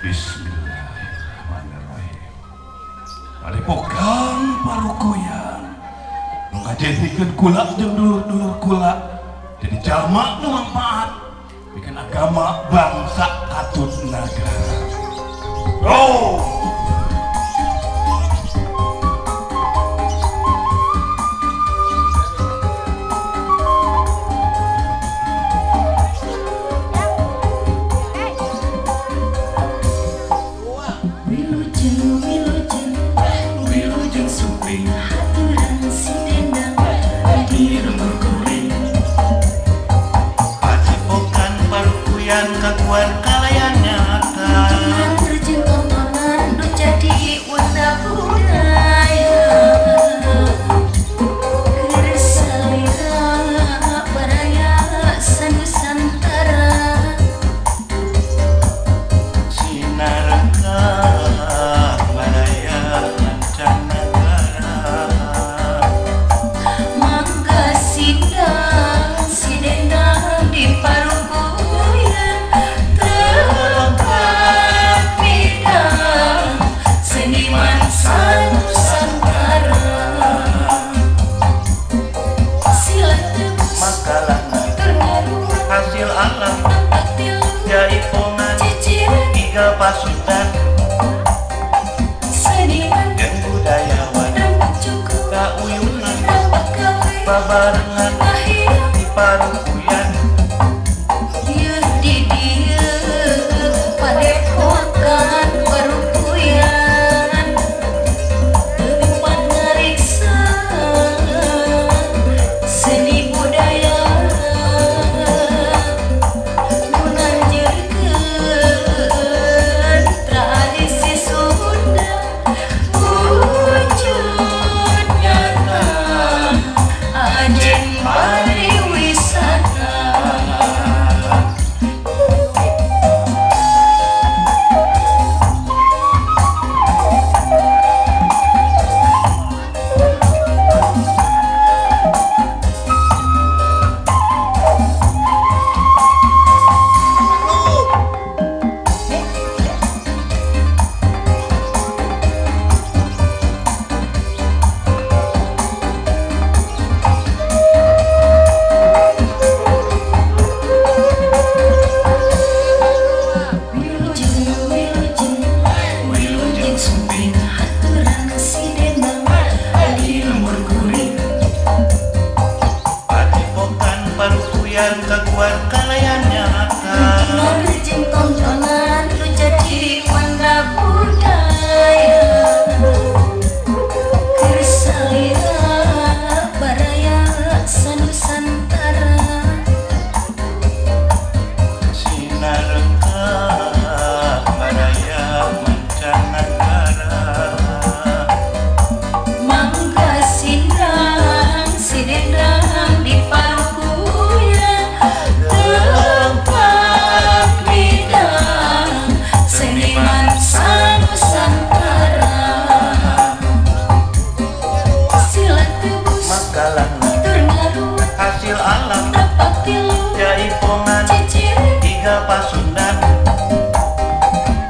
Bismillahirrahmanirrahim. Padepokan Parukuyan nu ngajadikeun kula jeung dulur-dulur kula jadi jalma nu manfaat bikin agama bangsa katut nagara. Oh. Kaguan kalayan nyata terjun tontonan nu jadi warna budaya keur salira baraya sanusantara sinarengka baraya mancanagara mangga sidang sidendang di Parukuyan seniman sanusantara silat tebus makalahna ternaruan hasil alam tampak tilu jaipongan ciciran tiga pasukan seniman dan budayawan rampak cukup kauyunan rampak gawe babarengan ngahirang di Parukuyan dieu di dieu padepokan Parukuyan tempat ngariksa seni budaya nu nanjeurkeun tradisi Sunda wujud nyata ajen pariwisata. Wilujeng sumping haturan si dendang di lembur kuring Padepokan Parukuyan kaguan kalayan nyata jeung tontonan nu jadi warna budaya keur salira baraya sanusantara sinarengka baraya mancanagara mangga sindang sidendang di Parukuyan tempat bidang seniman sanusantara silat tebus makalahna tur ngaruat hasil alam tapak tilu jaipongan ciciren tiga pasundan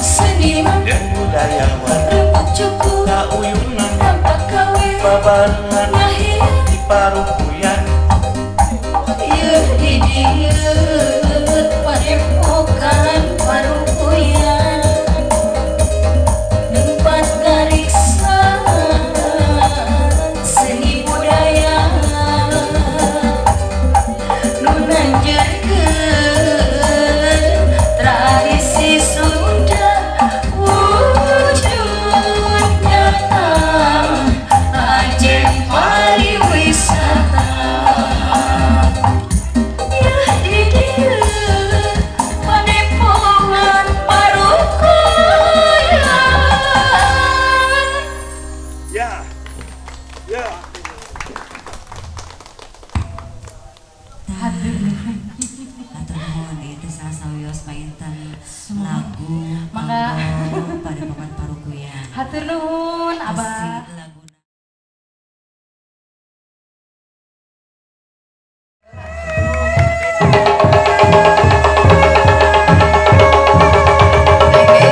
seniman dan budayawan rempok cukup kauyunan rampak gawe babarengan ngahirang di Parukuyan ieu di dieu padepokan Parukuyan nempat ngariksa seni budaya nu nanjeurkeun tradisi Sunda wujud nyata ajen pariwisata. Ya di dieu padepokan Parukuyan. Ya. Ya. Hatur nuhun ieu teh salah sawios painten lagu Mangga. kanggo Padepokan Parukuyan. Hatur nuhun Abah. Besi lagu Oke,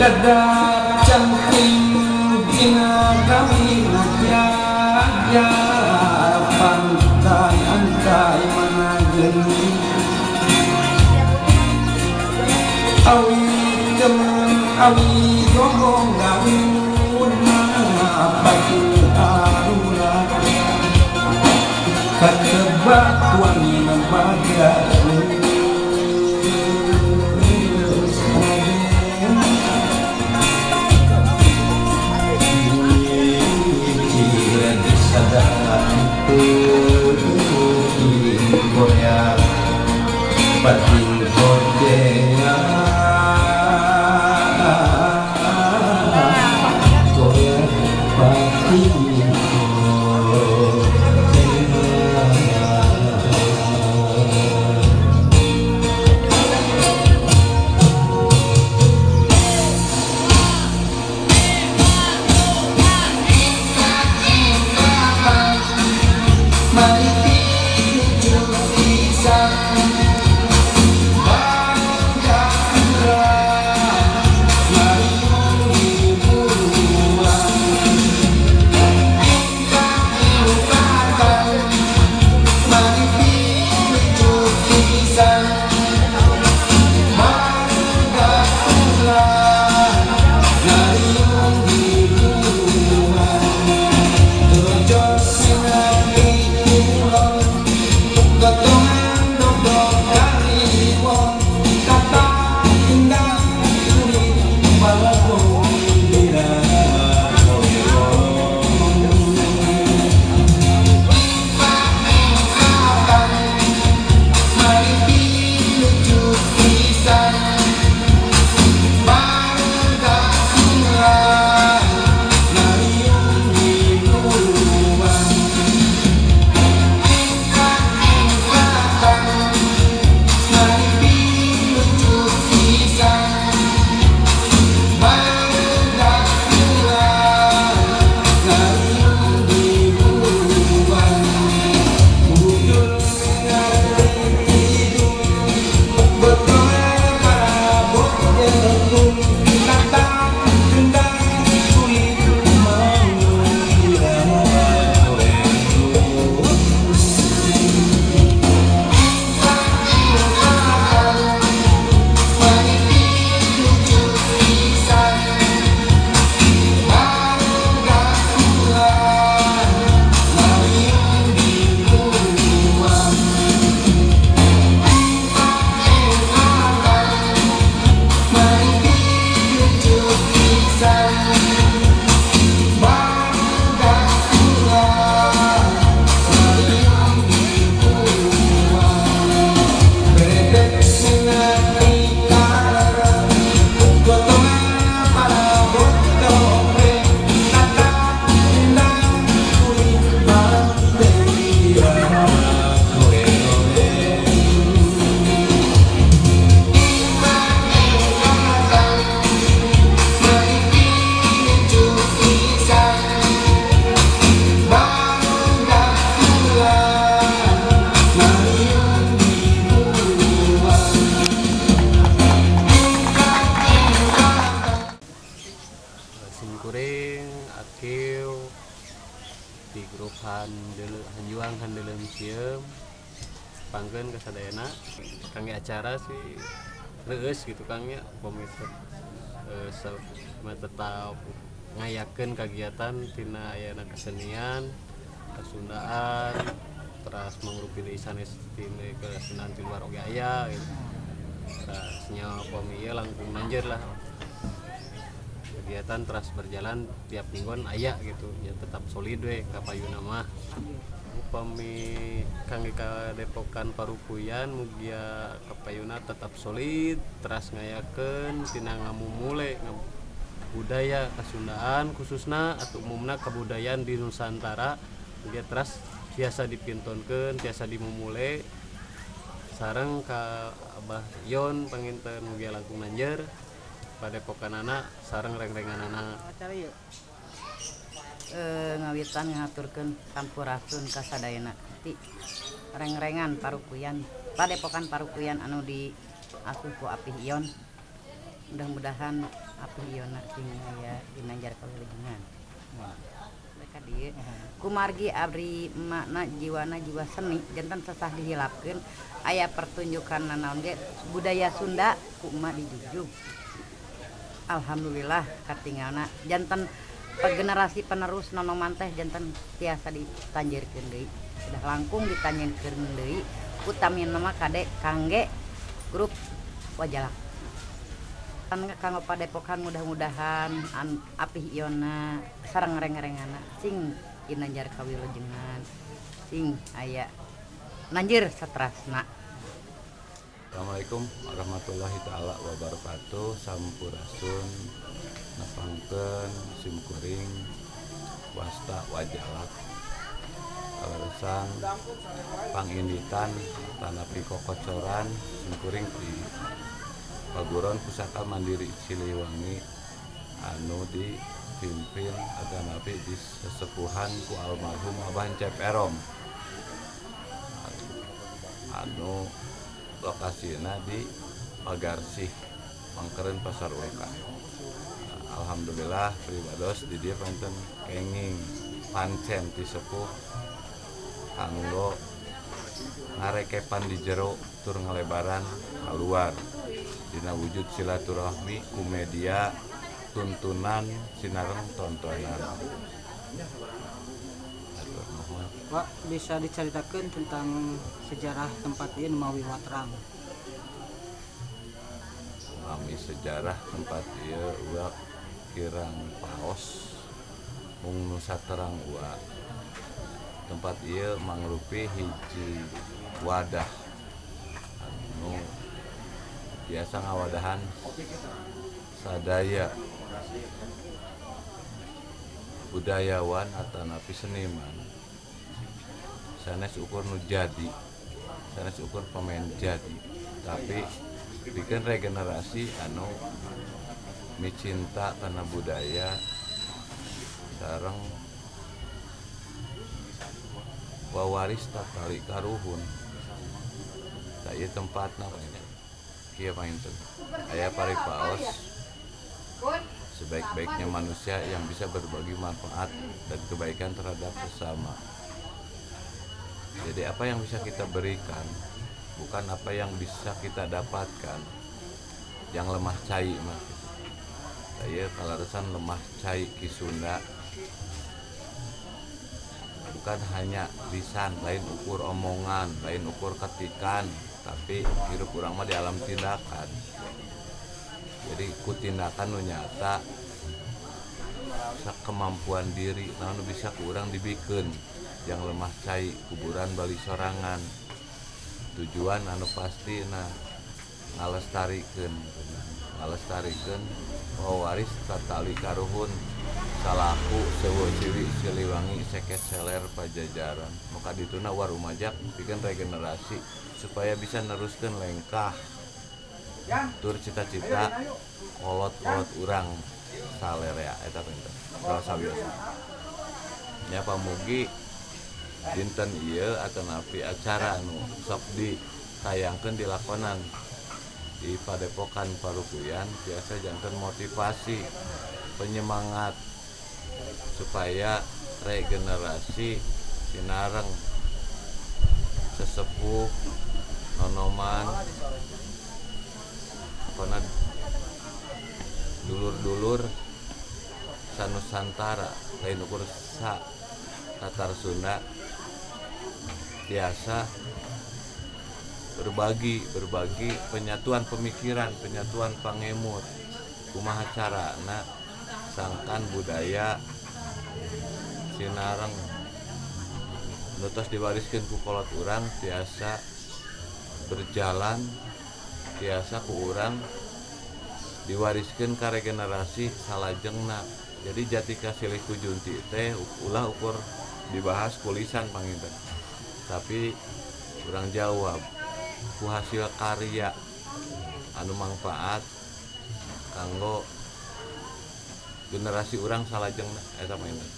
Dadap canting dina kami ya pantai antai manageni awi teman awi gogong gawin batu aruna katebak wangi lembaga. Sadar. Simkuring Akil di grup Hanjuang Handeuleum Sieum pangkeun ka sadayana kangge acara sih reueus gitu Kang nya upami tetap ngayakeun kagiatan tina ayana kesenian kasundaan teras mangrupi deui sanes tina kesenian ti luar oge aya gitu. Teras nya upami ieu langkung nanjeur lah kegiatan teras berjalan tiap mingguan aya gitu nya tetap solid we kapayuna mah. Upami kangge kadepokan Parupuyan mugia kapayuna tetap solid teras ngayakeun tina ngamumule budaya kasundaan khususna atau umumna kebudayaan di Nusantara mugia teras tiasa dipintonkeun tiasa dimumule sareng ka Abah Yon panginten mugia langkung nanjer padepokanana sareng rengrenganana. Ngawitan ngaturkeun sampurasun ka sadayana ti rengrengan Parupuyan padepokan Parupuyan anu di asuh ku Apih Ion. Mudah-mudahan Apih Ion sing aya ginanjar kawilujengan. Mereka dieu kumargi abri makna jiwana jiwa seni janten sesah dihilapkeun aya pertunjukan nanaon ge budaya Sunda ku emak dijujung. Alhamdulillah katingalna janten generasi penerus nonoman teh janten tiasa ditanjirkeun deui. Sudah langkung ditanjirkeun deui utamina mah kade kangge grup Wajalak. Kan kanggo padepokan mudah-mudahan Apih Iona sareng reng-rengana sing ginanjar kawilujengan sing aya nanjir satrasna. Assalamualaikum warahmatullahi taala wabarakatuh. Sampurasun nepangkeun simkuring wasta Wajalak kaleresan panginditan tanapi kokocoran simkuring di Paguron Pusaka Mandiri Siliwangi anu dipimpin atanapi di sesepuhan ku almarhum Abah Encep Erom anu lokasina di Pagarsih Mangkeren Pasar Ulka. Alhamdulillah pribados di dieu panten kenging pancen ti sepuh kanggo ngarekepan di jero tur ngalebaran kaluar dina wujud silaturahmi ku media tuntunan sinareng tontonan. Pak, bisa diceritakan tentang sejarah tempat ini mawi watrang? Kami sejarah tempat ieu uak kirang paos mung nu saterang uak. Tempat ieu mangrupi hiji wadah anu biasa ngawadahan sadaya budayawan atanapi seniman sanes ukur nu jadi, sanes ukur pemain jadi, tapi bikin regenerasi anu micinta karena budaya sareng wawaris tatali karuhun. Tah ieu tempatna kieu panginten. Aya paripaos sebaik-baiknya manusia yang bisa berbagi manfaat dan kebaikan terhadap sesama. Jadi apa yang bisa kita berikan, bukan apa yang bisa kita dapatkan. Yang lemah cai mah. Saya kalaresan lemah cai Ki Sunda. Bukan hanya lisan, lain ukur omongan, lain ukur ketikan, tapi hirup urang mah di alam tindakan. Jadi ku tindakan nu nyata kemampuan diri, naon nu bisa ku urang dibikeun. Yang lemah cai kuburan bali sorangan tujuan anu pasti nah ngalestarikeun wawaris tatali karuhun salaku sewo ciwi Siliwangi seket seler Pajajaran maka dituna warumajak bikin regenerasi supaya bisa neruskeun lengkah tur cita-cita kolot-kolot urang salerea eta pinter salah sawios nya pamugi dinten ieu atanapi acara anu sok ditayangkeun dilakonan di Padepokan Parupuyan biasa janten motivasi Penyemangat supaya regenerasi sinareng sesepuh nonoman karena dulur-dulur sanusantara lain ukur sa Tatar Sunda tiasa berbagi berbagi penyatuan pemikiran, penyatuan pangemut, kumaha carana sangkan budaya sinareng nu tos diwariskeun ku kolot urang tiasa berjalan, tiasa ku urang diwariskeun ka regenerasi salajengna. Jadi jati kasilih ku junti teh ulah ukur dibahas ku lisan panginten, tapi urang jawab ku hasil karya anu mangfaat kanggo generasi urang salajengna eta panginten.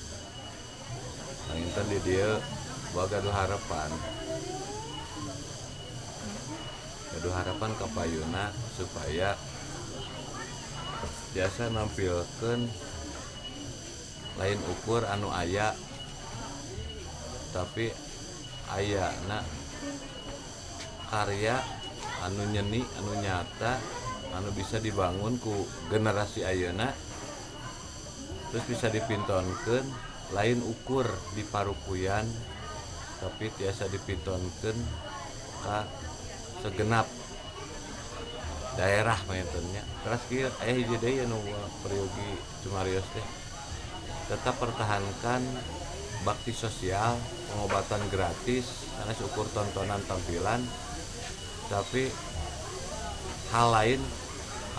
Panginten di dieu boga gaduh harapan, gaduh harapan ka payuna supaya biasa nampilkeun lain ukur anu aya, tapi ayana karya anu nyeni, anu nyata, anu bisa dibangun ku generasi ayeuna, terus bisa dipintonkeun lain ukur di Parupuyan, tapi tiasa dipintonkeun ka segenap daerah panginten nya. Terus kieu aya hiji deui anu peryogi cumarios teh, tetap pertahankan bakti sosial, pengobatan gratis, sanes ukur tontonan tampilan, tapi hal lain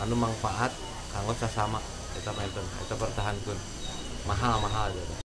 anu manfaat kanggo sasama eta panginten, eta pertahankeun mahal-mahal gitu.